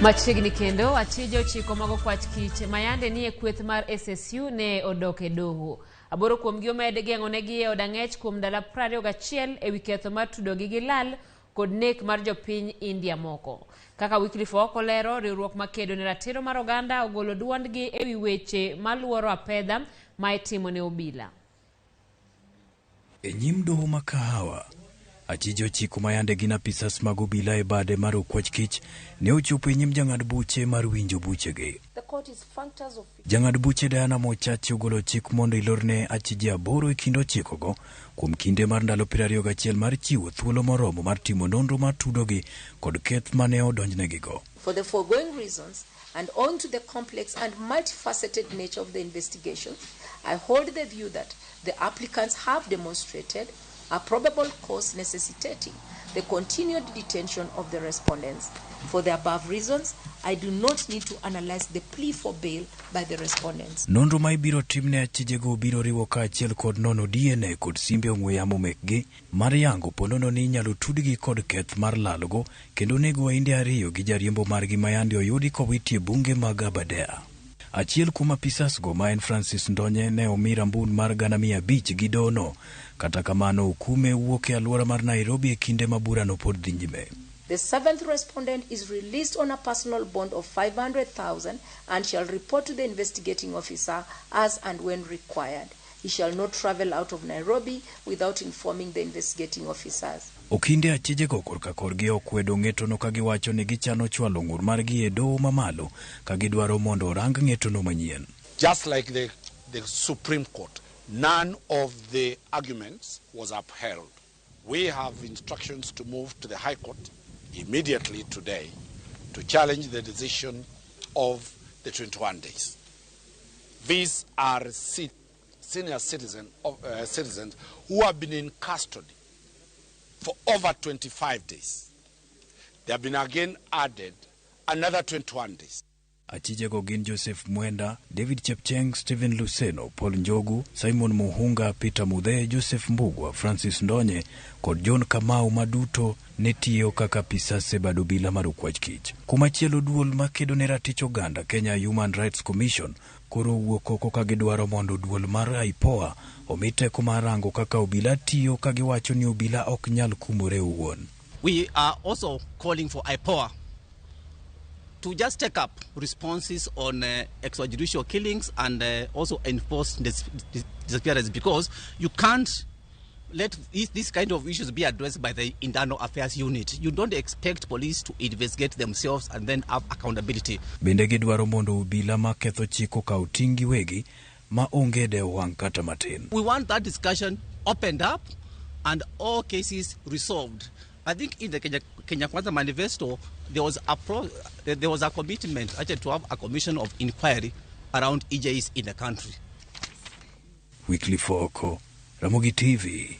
Machiegni kendo, achije 9 mag okwach kich mayande nie kweth mar SSU ne odok e doho. 8 kuomgi omed geng'onegi e od ang'ech kuom ndalo 21 ewi ketho mar tudogi gi lal kod nek mar jopiny India moko. Kaka Wycliffe Ooko lero, riwruok makedo ne ratiro mar oganda ogolo duondgi ewi weche maluoro apedha ma itimo ne obila. E nyim doho ma Kahawa, achije 9 mayande gin apisas mag obila e bade mar okwach kich ne ochopo e nyim jang'ad buche mar winjo buchegi. Jang'ad buche Diana Mochachi ogolo chik mondo ilorne achije 8 e kind 9go kuom kinde mar ndalo 21 mar chiwo thuolo moromo mar timo nonro mar tudogi kod keth mane odonjnegigo. For the foregoing reasons and owing to the complex and multifaceted nature of the investigation, I hold the view that the applicants have demonstrated a probable cause necessitating the continued detention of the respondents. For the above reasons, I do not need to analyze the plea for bail by the respondents. Nonro ma ibiro timne achijego biro riwo kaachiel kod nono DNA kod simbe ong'we yamo mekgi mar yango ponono ni inyalo tudgi kod keth mar lalgo kendo nego Wainde 2 gi jariembo margi mayande oyudi kowitie bunge mag Aberdare. Achiel kuom apisas go ma en Francis Ndonye ne omi rambun mar 500,000 gi dono. Kata kamano okume wuok e alwora mar Nairobi e kinde ma burano pod dhi nyime. The 7th respondent is released on a personal bond of 500,000 and shall report to the investigating officer as and when required. He shall not travel out of Nairobi without informing the investigating officers. Okinde achijego korka korgi okwedo ng'etono ka giwacho ni gichano chwalo ng'ur margi e doho mamalo ka gidwaro mondo orang ng'etono manyien. Just like the Supreme Court, none of the arguments was upheld. We have instructions to move to the High Court immediately today to challenge the decision of the 21 days. These are senior citizens who have been in custody for over 25 days. They have been again added another 21 days. Achijego gin Joseph Mwenda, David Chepcheng, Stephen Luseno, Paul Njogu, Simon Muhunga, Peter Mudhe, Joseph Mbugua, Francis Ndonye kod John Kamau maduto ne tiyo kaka apisas e bad obila mar okwach kich. Kumachielo duol makedo ne ratich oganda Kenya Human Rights Commission koro owuok oko ka gidwaro mondo duol mar IPOA omi teko mar rango kaka obila tiyo ka giwacho ni obila ok nyal kumore owuon. We are also calling for IPOA to just take up responses on extrajudicial killings and also enforce disappearance, because you can't let this kind of issues be addressed by the Internal Affairs Unit. You don't expect police to investigate themselves and then have accountability. Bende gidwaro mondo obila ma ketho chik okaw ting' giwegi ma onge dewo wang' kata matin. We want that discussion opened up and all cases resolved. I think in the Kenya Kwanza manifesto, there was a commitment actually to have a commission of inquiry around EJs in the country. Wycliffe Ooko, Ramogi TV.